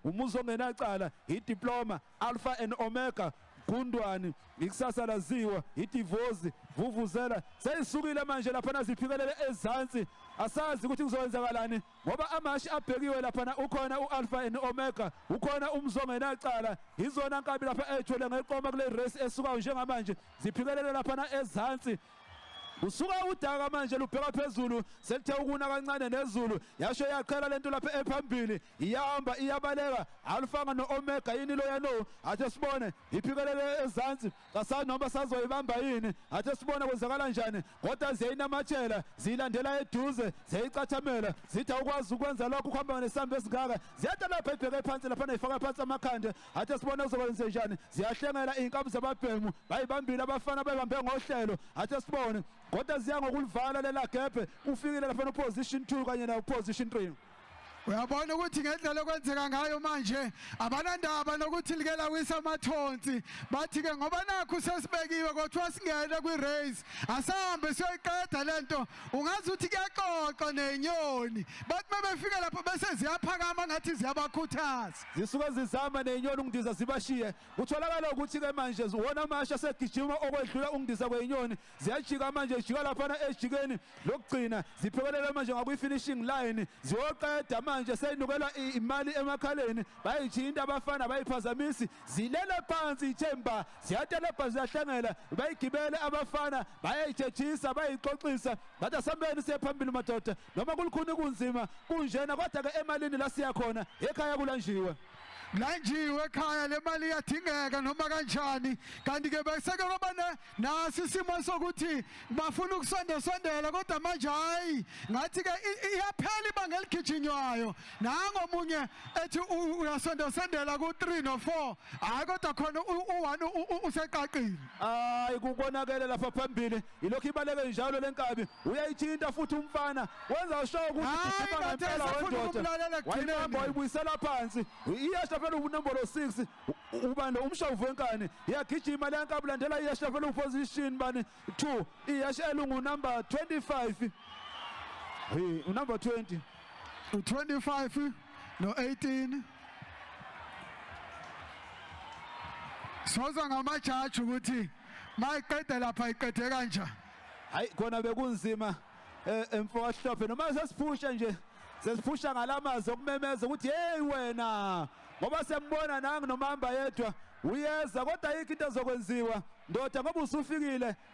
Umuzi ongenacala, iDiploma, Alpha and Omega, Gundwani, ikusasa laziwa, iDivozi, Vuvuzela. Seyisukile manje laphana, ziphikelele ezansi. Asazi ukuthi kuzowenzakalani ngoba amashi abhekiwe laphana. Ukhona u-Alpha and Omega, ukhona Umuzi Ongenacala. Izona nkabi lapha ethwele ngeqoma kule race esukayo njengamanje. Ziphikelele laphana ezansi. Usuka udaka manje lubheka phezulu, selithe ukuna kancane nezulu, yasho yaqhela lento lapha ephambili, iyahamba iyabaleka. Alpha no Omega yini lo yano? Athe sibone, iphikelele ezansi, asazi noma sazoyibamba yini. Athe sibone kwenzakala kanjani, kodwa ziyayinamathela, ziyilandela eduze, ziyayicathamela, zithi awukwazi ukwenza lokho ukuhamba nesambe esingaka. Ziyada lapha ibheke phansi lapha, ifaka phansi amakhanda. Athe sibone kuzokwenza njani. Ziyahlengela inkabi zababhemu, bayibambile abafana, bayibambe ngohlelo. Athe sibone, kodwa ziya ngokulivala lela gebhe. Ufikile lapha no position 2 kanye na position 3. Uyabona ukuthi ngendlela okwenzeka ngayo manje, abanandaba nokuthi like lawisa amathonsi. Bathi ke ngoba nakho sesibekiwe, kodwa singene kwi-race, asambe siyoyiqeda lento. Ungazi ukuthi kuyaxoxa nenyoni, bathi mebefika lapho bese ziyaphakama ngathi ziyabakhuthaza. Zisuka zizama nenyoni ungidiza, zibashiye. Kutholakala ukuthi ke manje wona amasha asegijima okwedlula ungidiza kwenyoni. Ziyajika manje, jika laphana ejikeni lokugcina, ziphekelela manje ngakwi-finishing line, ziyoqeda manje. Seyinukela imali emakhaleni, bayithinta abafana, bayiphazamisi, zilele phansi ithemba, ziyatelebha, ziyahlangela, bayigibele abafana, bayayithethisa, bayixoxisa, bathi asambeni siye phambili madoda, noma kulukhuni kunzima kunjena, kodwa-ke emalini la siya khona, ekhaya kulanjiwe. Lanjiwe ekhaya, le mali iyadingeka noma kanjani. Kanti ke beseke kwaba nasi isimo sokuthi bafuna ukusondesondela, kodwa manje hayi, ngathi ke iyaphela ibanga eligijinywayo. Nangomunye ethi uyasondesondela ku-3 no-4, hayi, kodwa khona u-1 useqaqile. Hayi, kukonakele lapha phambili, ilokhu ibaleke njalo lenkabi. Uyayithinta futhi umfana, wenza sure ukuthi Hayi, igijima kade ngempela. esefuna Wendoda ukumlalela ekugcineni. wayibamba, wayibuyisela phansi. Iyasha phela unombolo 6, ubani, umshavu wenkani. Iyagijima le nkabi, landela iyasha phela uposition bani 2, iyasha elungu number 25, hey, unumber 20. U-25 no-18. Soza ngamajaji ukuthi mayiqede lapha, iqede kanjani. Hayi, khona bekunzima, emfokahlophe, noma sesiphusha nje, sesiphusha ngalamazwi okumemeza ukuthi hey wena, ngoba siyambona nangu nomamba yedwa uyeza, kodwa ayikho into ezokwenziwa ndoda ngoba usufikile.